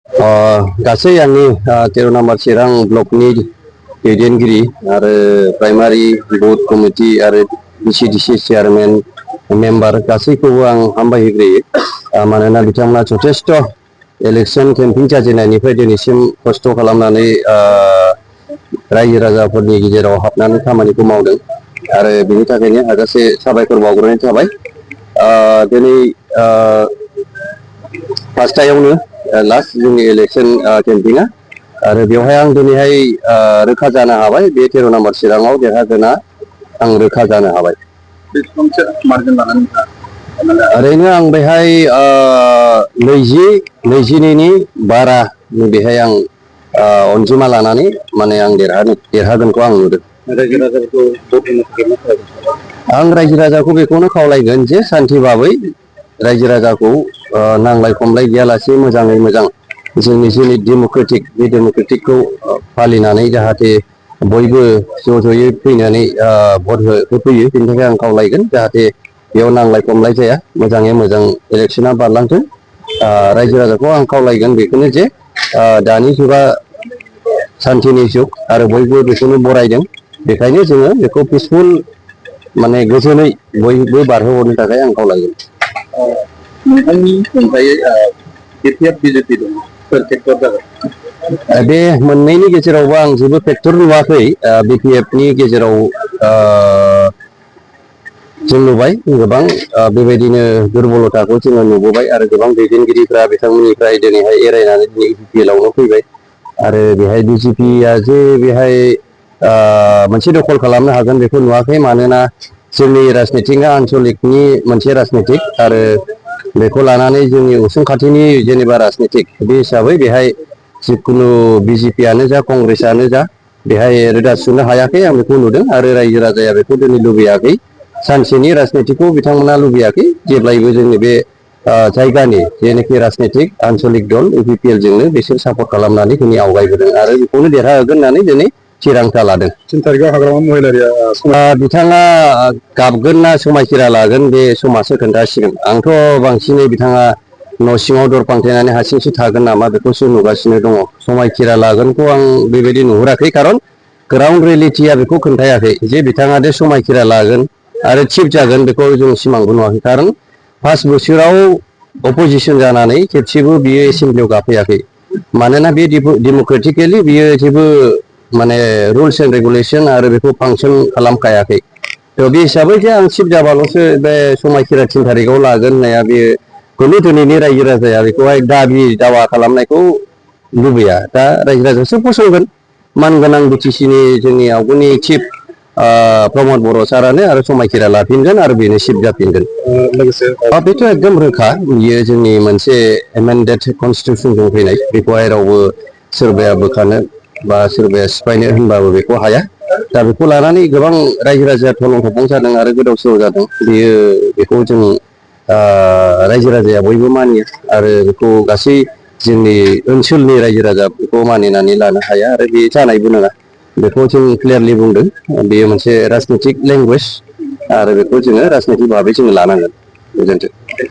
गासै आंनि 13 नम्बर चिरां ब्लकनि दैदेनगिरि आरो प्राइमारि बुथ कमिटि आरो बिसिडिसि चेयारमेन मेम्बार गासैखौबो आं हामबाय होग्रोयो। मानोना बिथांमोना जथेस्थ' इलेक्शन केम्पिं जाजेननायनिफ्राय दिनैसिम खस्थ' खालामनानै रायजो राजाफोरनि गेजेराव हाबनानै खामानिखौ मावदों आरो बेनि थाखायनो हाजासे साबायखर बावग्रोनाय थाबाय। दिनै फार्स्टआवनो लास्ट जोंनि इलेक्शन केम्पिंआ आरो बेवहाय आं दिनैहाय रोखा जानो हाबाय बे 13 नम्बर चिराङाव देरहागोना आं रोखा जानो हाबाय। बेसेबांसो मार्जिन लानानै ओरैनो आं बेहाय 20-22नि बारा बेहाय आं अनजिमा लानानै माने आं देरहागोनखौ आं नुदों। रायजो राजाखौ आं रायजो राजाखौ बेखौनो खावलायगोन जे सान्थि भाबै रायजो राजाखौ नांलाय खमलाय गैयालासे मोजाङै मोजां जोंनि डेम'क्रेटिक बे डेम'क्रेटिकखौ फालिनानै जाहाथे बयबो ज' ज'यै फैनानै भट होफैयो बेनि थाखाय आं खावलायगोन जाहाथे बेयाव नांलाय खमलाय जाया मोजाङै मोजां इलेक्शना बारलांथों। रायजो राजाखौ आं खावलायगोन बेखौनो जे दानि जुगा सान्थिनि जुग आरो बयबो बेखौनो बरायदों बेखायनो जोङो बेखौ पिसफुल माने गोजोनै बयबो बारहोहरनो थाखाय आं खावलायगोन। नोंथांनि अनगायै बिजेपि दं सोर फेक्टर जागोन? बे मोननैनि गेजेरावबो आं जेबो फेक्टर नुवाखै। बिपिएफनि गेजेराव जों नुबाय गोबां बेबायदिनो दुरबलथाखौ जोङो नुबोबाय आरो गोबां दैदेनगिरिफ्रा बिथांमोननिफ्राय दिनैहाय एरायनानै दिनै बिपिएलआवनो फैबाय आरो बेहाय बिजेपिया जे बेहाय मोनसे दखल खालामनो हागोन बेखौ नुवाखै। मानोना जोंनि राजनिथिकआ आन्सलिकनि मोनसे राजनितिक आरो बेखौ लानानै जोंनि उसुं खाथिनि जेनेबा राजनितिक बे हिसाबै बेहाय जिखुनु बिजेपियानो जा कंग्रेसआनो जा बेहाय रोदा सुनो हायाखै आं बेखौ नुदों आरो रायजो राजाया बेखौ दिनै लुबैयाखै। सानसेनि राजनितिकखौ बिथांमोना लुबैयाखै जेब्लायबो जोंनि बे जायगानि जेनोखि राजनितिक आन्सलिक दल बिपिएल जोंनो बिसोर सापर्ट खालामनानै दिनै आवगायबोदों आरो बेखौनो देरहाहोगोन होननानै दिनै थिरांथा लादों। 3 तारिखआव हाग्रामा महिलारिया बिथाङा गाबगोन ना समायखिरा लागोन बे समासो खोन्थासिगोन। आंथ' बांसिनै बिथाङा न' सिङाव दर फांथेनानै हारसिंसो थागोन नामा बेखौसो नुगासिनो दङ। समायखिरा लागोनखौ आं बेबायदि नुहुराखै खारन ग्राउन्ड रियेलिटिया बेखौ खोन्थायाखै जे बिथाङा दे समायखिरा लागोन आरो चिफ जागोन बेखौ जों सिमांबो नुवाखै। खारन 5 बोसोराव अपोजिसन जानानै खेबसेबो बियो एसेमब्लियाव गाफैयाखै। मानोना बे डेम'क्रेटिकेलि बियो जेबो माने रुल्स एन्ड रेगुलेसन आरो बेखौ फांसन खालामखायाखै। थ' बे हिसाबै जे आं चिफ जाबाल'सो बे समायखिरा 3 तारिखआव लागोन होननाया बे खुनु दिनैनि रायजो राजाया बेखौहाय दाबि दावा खालामनायखौ लुबैया। दा रायजो राजायासो फसंगोन मानगोनां बिटिसिनि जोंनि आवगोलनि चिफ प्रमद बर' सारानो आरो समायखिरा लाफिनगोन आरो बेनो चिफ जाफिनगोन। लोगोसे बेथ' एकदम रोखा बियो जोंनि मोनसे एमेन्डेड कनस्टिटिउसनजों फैनाय बेखौहाय रावबो सोरबाया बोखानो बा सोरबाया सिफायनो होनबाबो बेखौ हाया। दा बेखौ लानानै गोबां रायजो राजाया थलं थफं जादों आरो गोदाव सोराव जादों। बेखौ जों रायजो राजाया बयबो मानियो आरो बेखौ गासै जोंनि ओनसोलनि रायजो राजा बेखौ मानिनानै लानो हाया आरो बे जानायबो नङा। बेखौ जों क्लियारलि बुंदों बेयो मोनसे राजनितिक लेंगुवेज आरो बेखौ जोङो राजनितिक भाबै जोङो लानांगोन। गोजोन्थों।